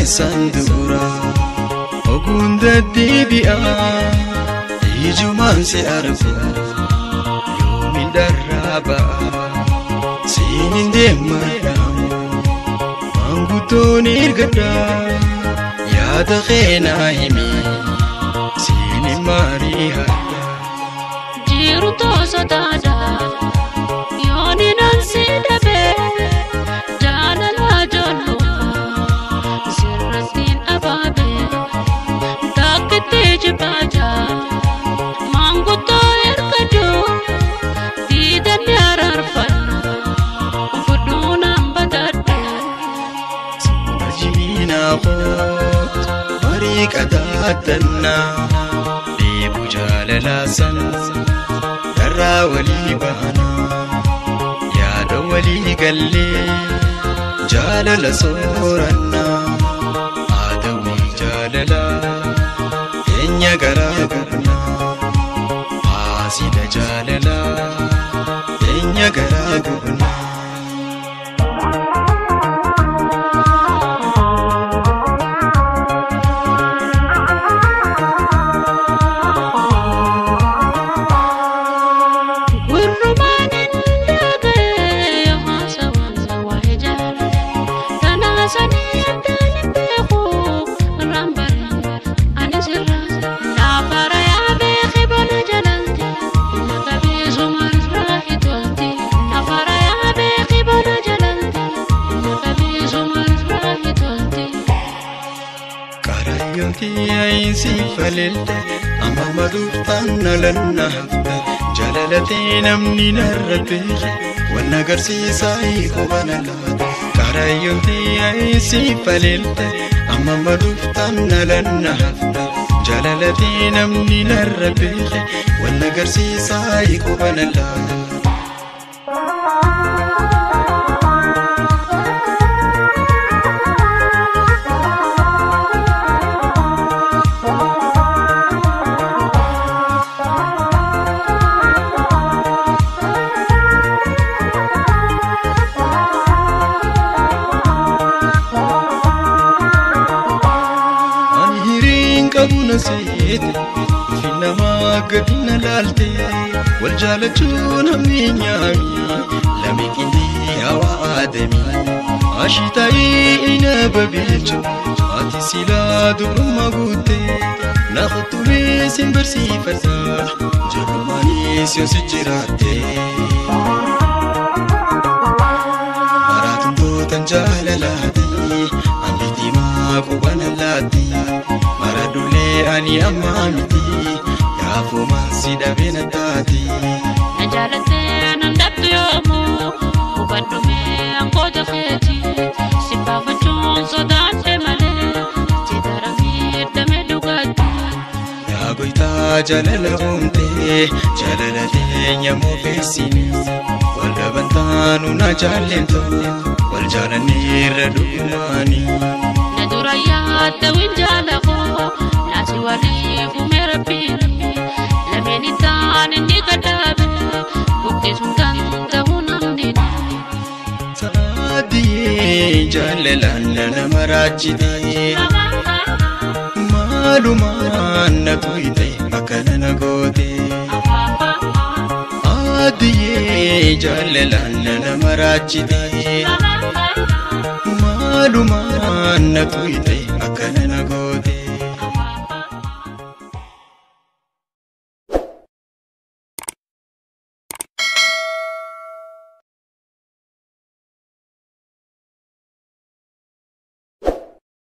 keessan dura oguun deddeebi'aa ijumaan si argu yoomiin dharraa ba'a siin hin deemadhaamu maanguddoon ergadha yaada keenaa himi siin hin mari'adha. Jiru toosotaadha yooni nan si dhabe jaalala ijoollummaa sirrattiin abaabe takkitti jibaaja maanguddoo ergadhu diidanni araarfadhu fudhuu naan badadhu. Majiina koot marii qadaadannaa deebu jaalalaa san darraa walii baanaa yaada walii gallee jaalala soorannaa haadawii jaalalaa keenya garaa gubnaa haasida jaalalaa keenya garaa gubnaa. Falelde amma maduuftaan nalanna hafte jalalatee namni narra beeke wanna agarsiisaa qubana laata karayyooti si falelte amma maduuftaan nalanna hafte jalalatee namni narra beeke wanna agarsiisaa qubana laata. Gadina laalte wal jaalachuun hammeenyaami lame qindii hawaa aadami ashitaayii ina babeechu ati silaa dubrummaa guutte na kuttumee sin barsiifadha jalumaanis yoo si jiraatte. Maraatumtootan jaalalaati hambitiimaa qubana laatti maradullee ani ammaa miti. Kaafumaan si dhabee na taati. Na jaalattee nan dhabdu yoomuu hubadhumee angoota keeti si baafachuun sodaadhe malee si daramii hiddamee dhugaatti. Yaa goytaa jaalala uumtee jaalala teenya moofeessini wal dhabantaanu na jaallentu wal jaalanneerra dhugumaani. Na dura yaadda jaala koo naasi waliif uume rabbiin. Lameen itaan inni gadhaabe buqqisuun danda'u namni. Saadiyee jaalalaan nama raajjitee maalumaan na tuyte akkana na goote. Saadiyee jaalalaan nama raajjitee maalumaan na tuyte akkana na goote.